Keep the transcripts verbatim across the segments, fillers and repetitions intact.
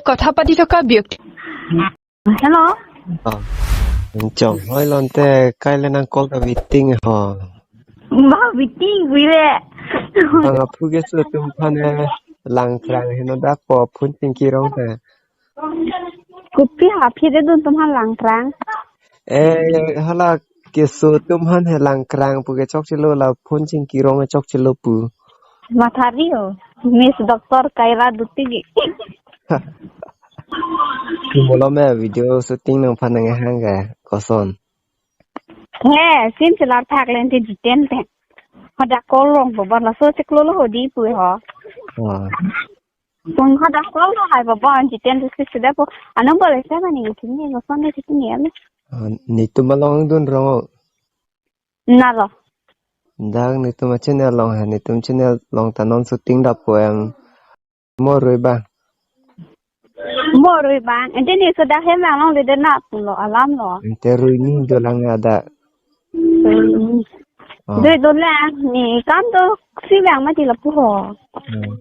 কথা পাতি থকা ব্যক্তি। Hello. Oh. Chong, hoi lonte, kaile nang call ta waiting ho. Ba waiting, wile. Bang aphu keso atum aphan he langthrang heno dak po phone chingki rong he. Kopi ha aphi de dun atum aphan langthrang. Eh, hala keso atum aphan he langthrang pu ke chokchelo, la phone chingki rong chokchelo pu. Matha ri ho. Miss Doctor Kaira Dutigi. Ki molo me video shooting nangphan nanghang ke koson. He, sim selar thak len te Jiten te. Hadak call rong bo bon laso chiklo lo ho di pu ho. Ah. Pung hadak call lo hai bo bon Jiten te si sida po. Anong bo le sa ba ni kini koson ni kini ya. Ah, netum along dun rong. Na lo. Dak netum channel along ha, netum channel along ta non shooting dap ko em. Mo rui bang. Mo rui bang. Ente ni sudah hem bang long leader na pun lo alam lo. Ente rui ni dolang ada. Hmm. Oh. Dui dolang ni kam tu si bang mati lapu ho. Hmm.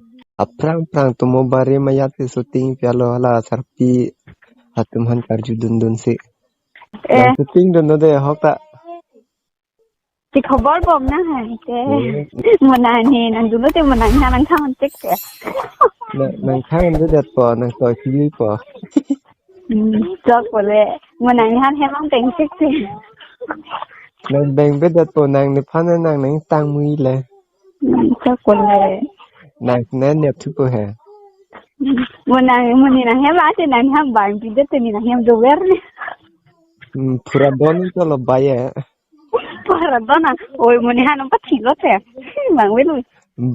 Aphrang phrang tu mo bari mayat si shooting pi alo hala sarpi atum aphan karju dun dun si. Eh. Nang shooting dun no de hok ta. Ti khobor bom na hai te. Hmm. Mo nang ni nang dulu te mo nang na nang thang tik te. Na, nang thang dun det po, nang toi si po. Hmm, chok po le. Mo nang ni han hem ang teng tik te. Nang beng be det po, nang nephan nang nang tang mui le. Hmm, chok po le. Nang ne ne thu po he. Mo nang mo ni nang hem a te nang hem bang pi det te ni nang hem dover ni. Hmm, pura don to lo bai e. Pura don a. Oi, mo ni han pa thilo te. Mang we lu.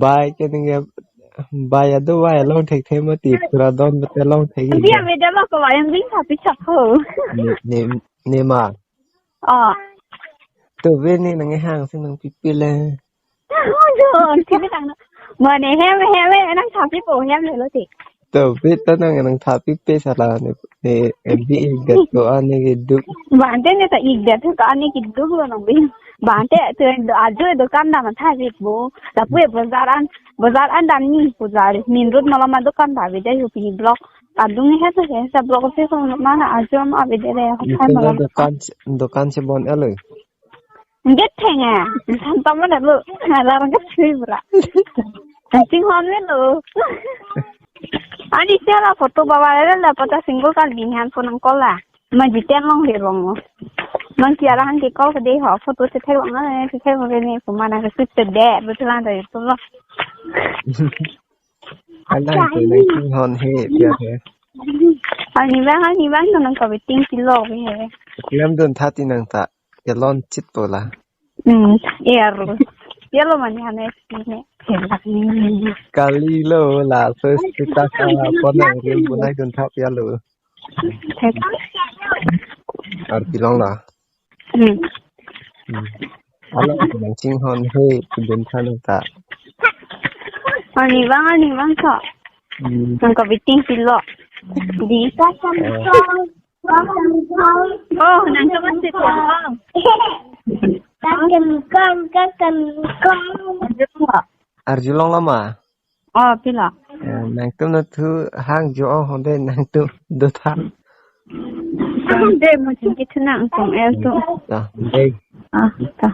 Bai ke ning ya, bai ado bai long thek the mati, pura don bete long thek. Dia beda lo ko bai yang bing tapi chak ho. Ne, ne, ne ma. Oh. To ve ni nanghang si nang pipi le. Oh, jo, ang sini tang. Mo ni hem hem nang tapi po hem le lo ti. To, pi ta nang nang tha pipe sala ne, ne, eh, bi ik det ko ani ke duk. Bante ne ta ik det ko ani ke duk lo nang bi. Bante tu ajo dukan dam tha jik bo. Lapu e bazar an, bazar an dam ni bazar. Main road malama dukan ba be dai hu pini block. Adung he to he sa block se ko mana ajo ma be dai le. Ni hai tu malama. Dukan, dukan si bon alo. Nggak thenga, sampai mana lu? Ngalar nggak sih bra. Anjing hon me lu. Ani siapa foto bawa lele la pata single kali ni handphone nang call la. Ma Jiten long le long. Nang kiara han ke call ke de ho foto si thek long na si thek long ni puma nang ke sip de betul lah dari itu lo. Alang tu nang sing hon he dia he. Ani bang ani bang nang ka waiting si lo he. Klem dun tha ti nang ta. Kelon chit po la. Hmm, er. Yelo mani hane sine. Kali lo la first kita sa pon nang rim bunai dun thap ya lo. Thek. Arpi long la. Hmm. Hmm. Alo nang sing hon he dun tha nang ta. Ani bang ani bang ka. Hmm. Nang ka waiting si lo. Di sa sa. Eh. Oh, nang cuma si kong. Kakengkong, kakengkong. Arjulong lama. Oh, pila. Eh, nangtum na thu hang jo oh honde nangtum dotha. De mo jingki thu nang kong el tu. Ta, de. Ah, ta.